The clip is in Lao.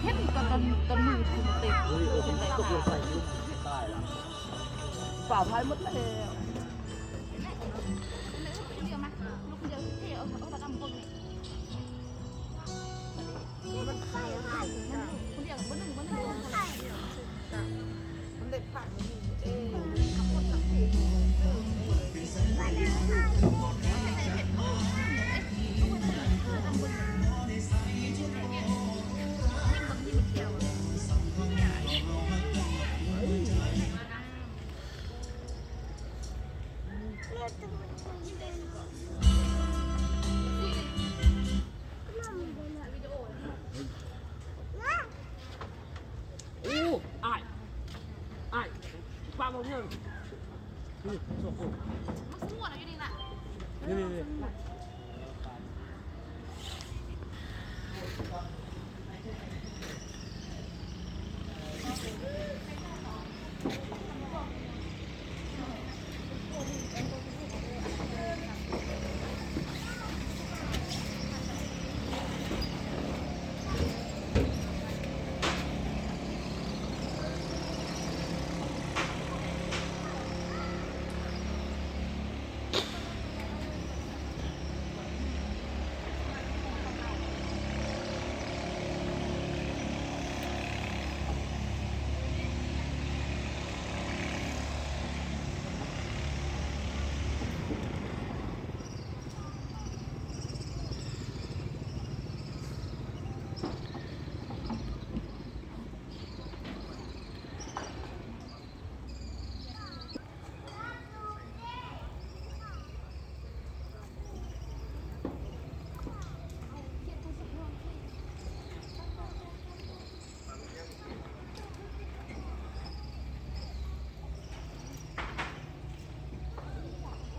ເຫັນຕອນ ຕອນ ຕອນມືຂຶ້ນເຕັມ ເອີຍ ເອີຍ ຕົກລົງໄປ ຕາຍລະ ປາພາຍໝົດແລ້ວ. ໂອ້ ອ້າຍ ອ້າຍ ປາບໍ່ເງິນ ນີ້ສອງຄົນ ມັນສະຫງວນຢູ່ນີ້ລະ ນີ້ໆໆ.